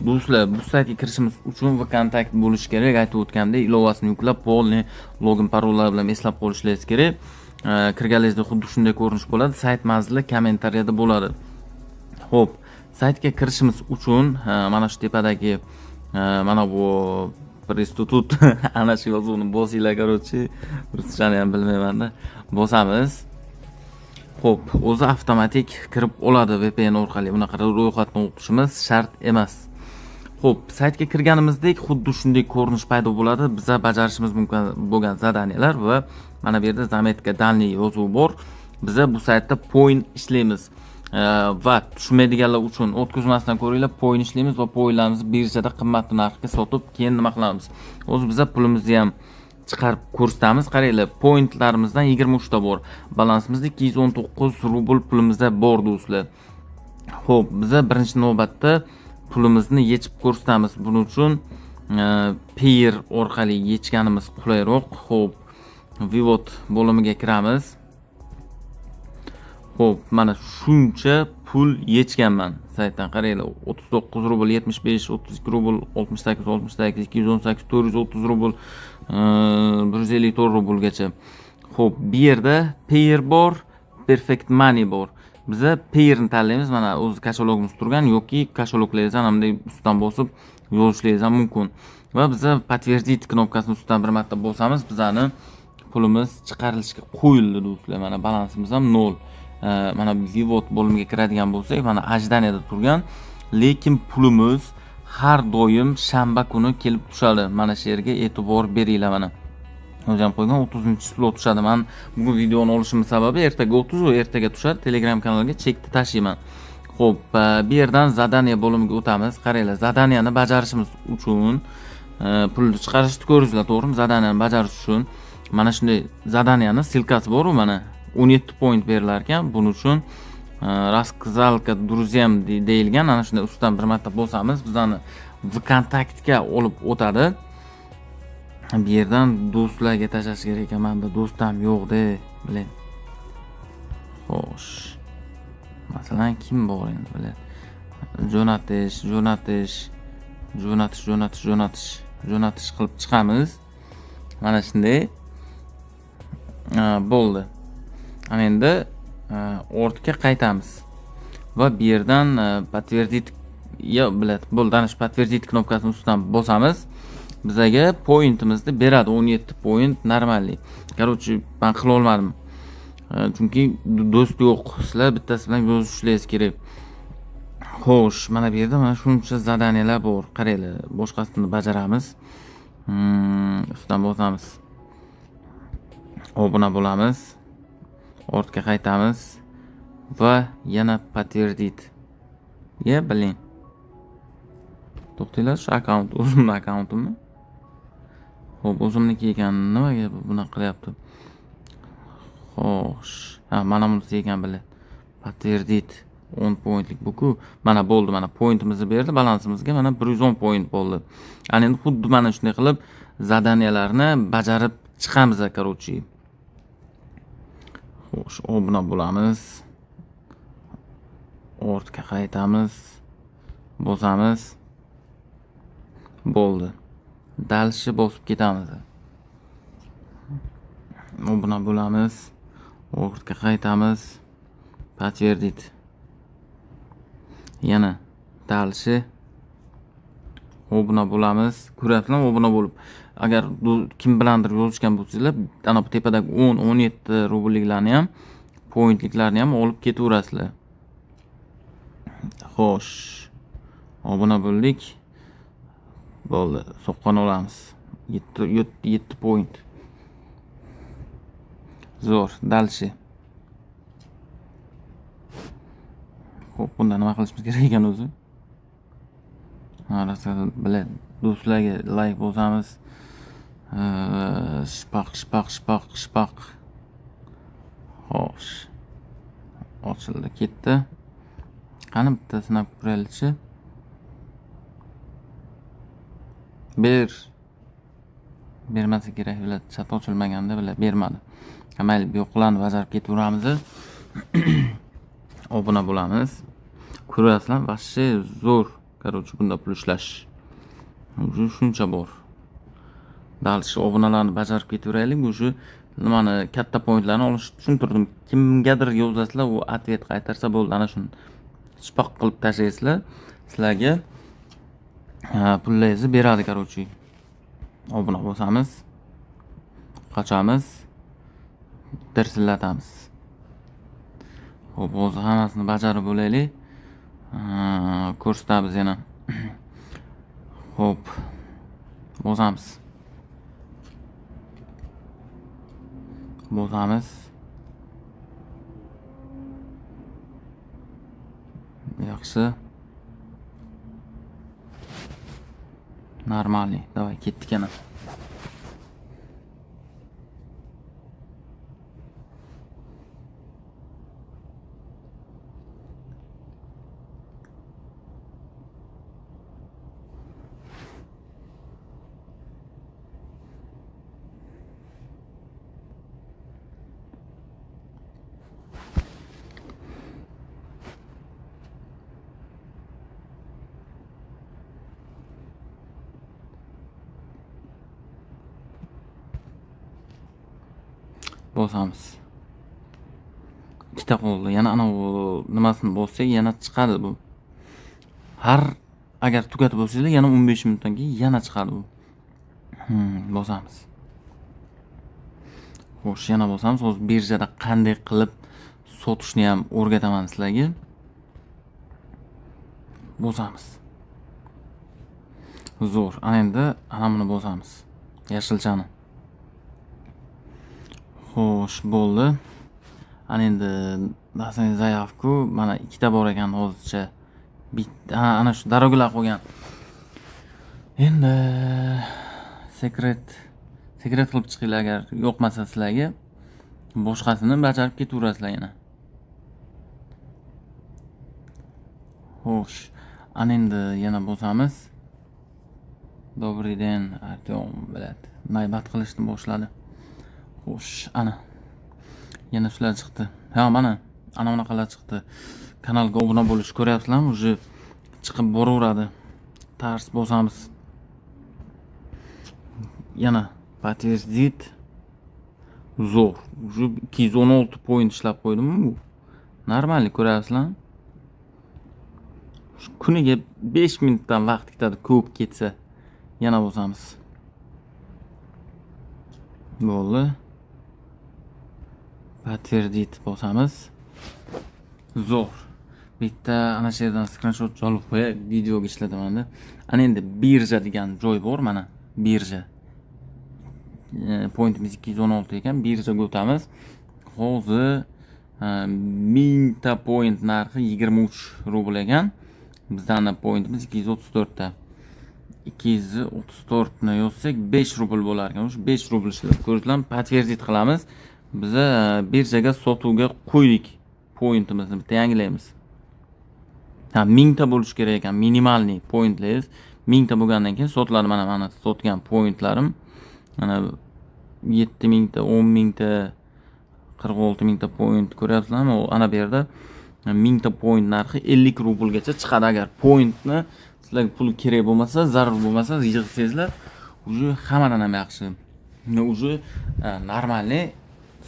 Do'stlar, bu saytga kirishimiz uchun VKontakte bo'lishi kerak. Aytib o'tgandek, ilovasini yuklab, полный login, parollar bilan eslab qolishingiz kerak. Kirganingizda xuddi shunday ko'rinish bo'ladi. Sayt manzili kommentariyada bo'ladi. Xo'p, saytga kirishimiz uchun mana shu tepadagi mana bu "Приступить", ana shu yozuvni bosinglar, короче, ruschani ham bilmaymanda. Bosamiz. Xo'p, o'zi avtomatik kirib oladi VPN orqali. Bunaqa ro'yxatdan o'tishimiz shart emas. Xo'p, saytga kirganimizdek xuddi shunday ko'rinish paydo bo'ladi. Biza bajarishimiz mumkin bo'lgan задания lar va mana bu yerda "Заметка данные" yozuvi bor. Biza bu saytda point ishlaymiz. Va tushunmaydiganlar uchun o'tkazmasdan ko'ringlar, point ishlaymiz va pointlarimizni birjada qimmat narxga sotib, keyin nima qilamiz? O'zi biza pulimizni ham chiqarib ko'rsatamiz. Qaranglar, pointlarimizdan 23 ta bor. Balansimizda 219 rubl pulimizda bor, do'stlar. Xo'p, biza birinchi navbatda pulimizni yechib ko'rsatamiz. Buning uchun Payeer orqali yechganimiz qulayroq. Xo'p, "Вывод" bo'limiga kiramiz. Xo'p, mana shuncha pul yechganman saytdan. Qaranglar, 39 rubl 75, 32 rubl 68, 68, 218, 430 rubl, 154 rublgacha. Xo'p, bu yerda Payeer bor, Perfect Money bor. Biza Payeerni tanlaymiz. Mana o'zi кошелёк imiz turgan yoki кошелёк laringizni ana bunday ustidan bosib yozishlaringiz ham mumkin. Va biza "Подтвердить" knopkasini ustidan bir marta bosamiz, bizani pulimiz chiqarilishga qo'yildi, do'stlar. Mana balansimiz ham 0. Mana "Вывод" bo'limiga kiradigan bo'lsak, mana "Ожидание" da turgan, lekin pulimiz har doim shanba kuni kelib tushadi. Mana shu yerga e'tibor beringlar, mana. O'zi ham qo'ygan, 30 число tushadi. Man bugun videoni olishimni sababi ertaga 30 u, ertaga tushadi. Telegram kanaliga chekni tashlayman. Xo'p, bu yerdan "Задание" bo'limiga o'tamiz. Qaranglar, задания ni bajarishimiz uchun pulni chiqarishni ko'rdingizlar, to'g'rimi? Задания ni bajarish uchun mana shunday задания ni ссылка si bor-u, mana 17 point berilar ekan. Buning uchun "Рассылка друзьям" deyilgan, ana shunday ustidan bir marta bosamiz, bizani VKontaktga olib o'tadi. Bu yerdan do'stlarga tashlash kerak ekan. Manda do'st ham yo'q-da, блин. Xo'sh. Masalan, kim bor endi, блин? Jo'natish, jo'natish, jo'natish, jo'natish, jo'natish, jo'natish qilib chiqamiz. Mana shunday. Bo'ldi. Ana endi ortga qaytamiz. Va bu yerdan "Подтвердить", yo, блядь, bo'ldi, ana shu "Подтвердить" knopkasini ustidan bosamiz. Bizaga pointimizni beradi, 17 point нормальный. Короче, men qila olmadim. Chunki do'st yo'q. Sizlar bittasi bilan yozishlaringiz kerak. Xo'sh, mana bu yerda mana shuncha задания lar bor. Qaranglar, boshqasini bajaramiz. Ustidan bosamiz. Obuna bo'lamiz. Ortga qaytamiz va yana "Подтвердить". Ye, блин. To'xtanglar, shu akkaunt o'zimni akkauntimmi? Xo'p, o'zimniki ekan. Nimaga bunaqa qilyapti? Xo'sh. Ha, mana bunisi ekan, блин. "Подтвердить" 10 pointlik bu-ku. Mana bo'ldi, mana pointimizni berdi, balansimizga mana 110 point bo'ldi. Ana endi xuddi mana shunday qilib задания larni bajarib chiqamiz, короче. Xo'sh, obuna bo'lamiz. Ortga qaytamiz. Bosamiz. Bo'ldi. Дальше bosib ketamiz. Obuna bo'lamiz. Ortga qaytamiz. "Подтвердить". Yana дальше. Obuna bo'lamiz. Ko'ryapsizlarmi, obuna bo'lib. Agar kim bilandir yozishgan bo'lsanglar, ana bu tepadagi 10, 17 rublliklarni ham, pointliklarni ham olib ketaverasizlar. Xo'sh. Obuna bo'ldik. Bo'ldi. Soqqani olamiz. 7, 7 point. Zo'r. Дальше. Xo'p, bunda nima qilishimiz kerak ekan o'zi? Ha, rosa, блин, do'stlarga layk bosamiz. Shpaq, shpaq, shpaq, shpaq. Xo'sh. Ochildi, ketdi. Qani, bitta sinab ko'raylikchi. Ber. Bermasa kerak, bular chat ochilmaganda bular bermadi. Ha, mayli, bu yoqlarni bajarib ketaveramiz. Obuna bo'lamiz. Ko'ryapsizlar, вообще zo'r. Короче, bunda pul ishlash. Уже shuncha bor. Дальше obunalarni bajarib ketaveraylik. Уже nimani, katta pointlarni olishni tushuntirdim. Kimgadir yozasizlar, u ответ qaytarsa bo'ldi, ana shuni chipoq qilib tashlaysizlar, sizlarga pullaringizni beradi, короче. Obuna bo'lsamiz, qochamiz, dirsillatamiz. Xo'p, hozir hammasini bajarib bo'laylik. Ko'rsatamiz yana. Xo'p, bosamiz. Bosamiz. Yaxshi. Нормальный. Давай, ketdik yana. Bosamiz. Ikkita qoldi. Yana anavi nimasini bossak, yana chiqadi bu. Har agar tugatib bo'lsanglar, yana 15 minutdan keyin yana chiqadi bu. Bosamiz. Xo'sh, yana bosamiz. Hozir birjada qanday qilib sotishni ham o'rgataman sizlarga. Bosamiz. Zo'r. Ana endi ana buni bosamiz. Yashilchani. Xo'sh, bo'ldi. Ana endi dastlabki заявку mana ikkita bor ekan hozircha. Bitta, ha, ana shu дорога lar qolgan. Endi секрет qilib chiqinglar, agar yoqmasa sizlarga. Boshqasini bajarib ketaverasizlar yana. Xo'sh, ana endi yana bosamiz. Добрый день, Artyom, блядь. Navbat qilishni boshladi. Xo'sh, ana. Yana shular chiqdi. Ha, mana ana bunaqalar chiqdi. Kanalga obuna bo'lish, ko'ryapsizlarmi? Уже chiqib boraveradi. Tars bosamiz. Yana подтвердить. Zo'r. Уже 216 point ishlab qo'ydim bu. Нормальный, ko'ryapsizlarmi? Shu kuniga 5 minutdan vaqt ketadi, ko'p ketsa. Yana bosamiz. Bo'ldi. Подтвердить bosamiz. Zo'r. Bitta ana shu yerdan skrinshot olib qo'yay, videoga ishlataman-da. Ana endi birja degan joy bor, mana birja. Pointimiz 216 ekan, birjaga o'tamiz. Hozir 1000 ta point narxi 23 rubl ekan. Bizani pointimiz 234 ta. 234 ni yozsak, 5 rubl bo'lar ekan. O'sha 5 rubl ishlab ko'rsalam, подтвердить qilamiz. Biza birjaga sotuvga qo'ydik pointimizni, bitta yangilaymiz. Ha, 1000 ta bo'lishi kerak ekan минимальный pointlaringiz. 1000 ta bo'lgandan keyin sotiladi. Mana sotgan pointlarim. Mana 7000 ta, 10 mingta, 46 mingta point, ko'ryapsizlarmi? U ana bu yerda 1000 ta point narxi 50 rublgacha chiqadi. Agar pointni sizlarga pul kerak bo'lmasa, zarur bo'lmasa, yig'sangizlar, уже hammadan ham yaxshi. Уже нормальный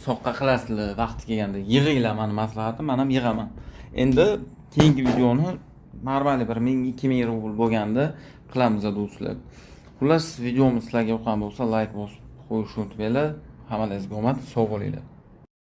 soqqa qilasizlar vaqti kelganda. Yig'inglar, mani maslahatim, men ham yig'aman. Endi keyingi videoni нормальный bir 1000, 2000 rubl bo'lganda qilamiz, do'stlar. Xullas, videomiz sizlarga yoqqan bo'lsa, layk bosib qo'yishni unutmanglar. Hammalaringizga omad, sog' bo'linglar.